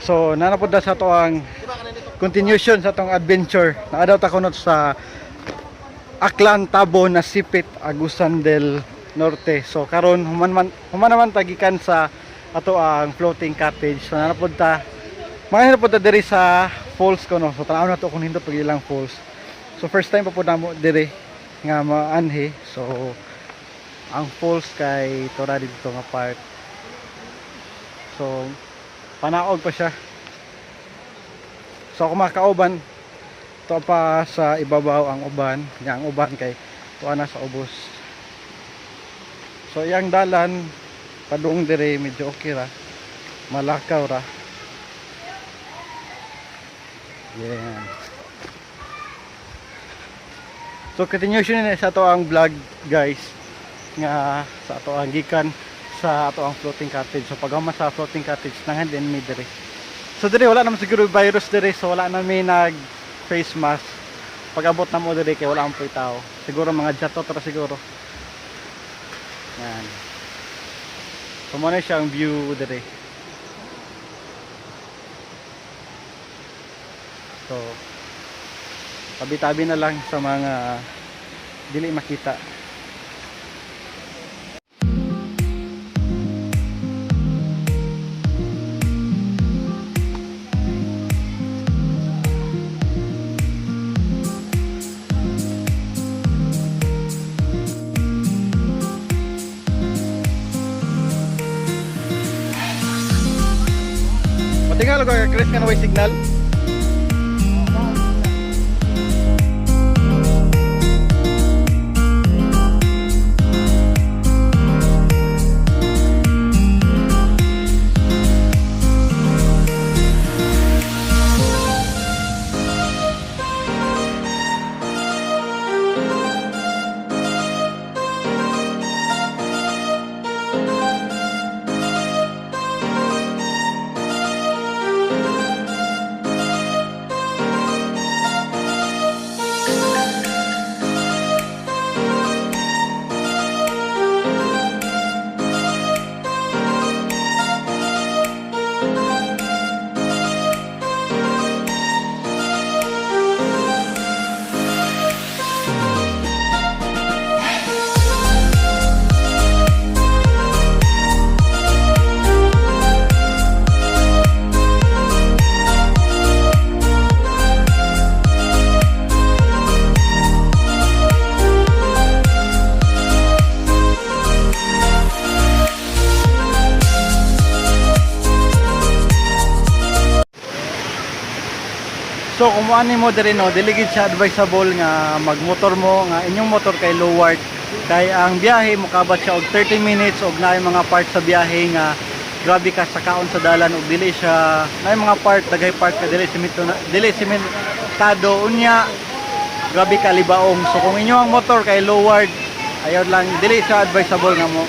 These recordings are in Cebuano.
So naa na pod sa ato ang continuation sa atong adventure. Naa daw ta kuno sa Aklan, Tabo, Nasipit, Agusan del Norte. So karon human naman ta gikan sa ato ang floating cottage. So naa na pod ta mga na pod ta diri sa falls kuno. So tan-aw na to kung nindot pag ilang falls. So first time pa pod namo diri nga maanhi. So ang falls kay tora dito nga part. So panaog pa siya. So kung makauban to pa sa ibabaw ang uban, nya ang uban kay tuwa na sa ubos. So iyang dalan padung dire medyo okay ra. Malakaw ra. Yeah. So continuation ni sa ato ang vlog, guys, nga sa ato ang gikan sa ato ang floating cottage. So pag sa floating cottage nangan din mi dire. So dire wala naman siguro virus dire, so wala na mi nag face mask. Pag abot na mo dire kay wala ang tao. Siguro mga jatot ra siguro. Yan. So mo na siya ang view dire. So tabi-tabi na lang sa mga dili makita. Matingalo ka, Chris, nga way signal. So kung muani mo diri no, dili gid siya advisable nga magmotor mo nga inyong motor kay lowered kay ang biyahe mokabat siya og 30 minutes og naay mga part sa biyahe nga grabe ka sa kaon sa dalan og dili siya naay mga part, daghay part ka dili simento na, dili simentado, unya grabe ka libaong. So kung inyo ang motor kay lowered, ayaw lang, dili siya advisable nga mo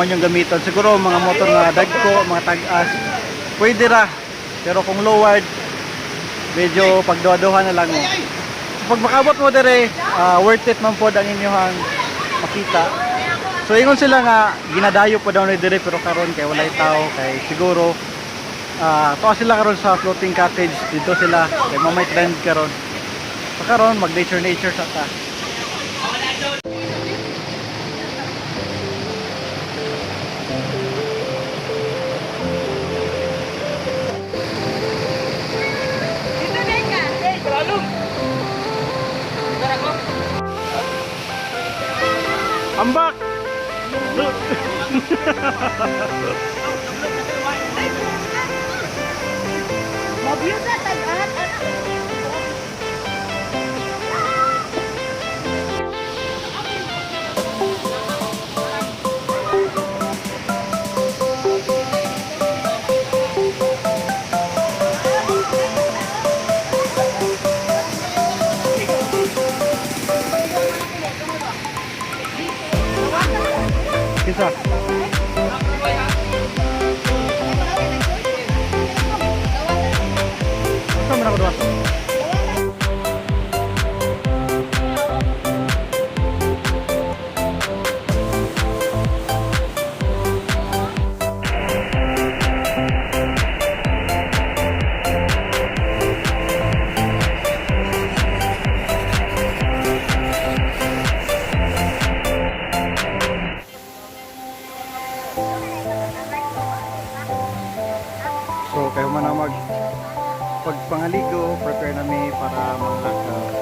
inyong gamiton. Siguro mga motor nga dagko, mga tag-as, pwede ra, pero kung lowered medyo pagduha-duha na lang mo. So, pag makabot mo dire, worth it man pod ang inyong makita. So ingon sila nga ginadayo po daw ni dire, pero karon kay walay tao kay siguro tuwa sila karon sa floating cottage dito sila kay mao may trend karon. So karon mag nature nature sa ta. Dito na ka. I'm back. Mabiyot na tag-at. Kinsa? So kay human na mag pagpangaligo, prepare na mi para maglakaw.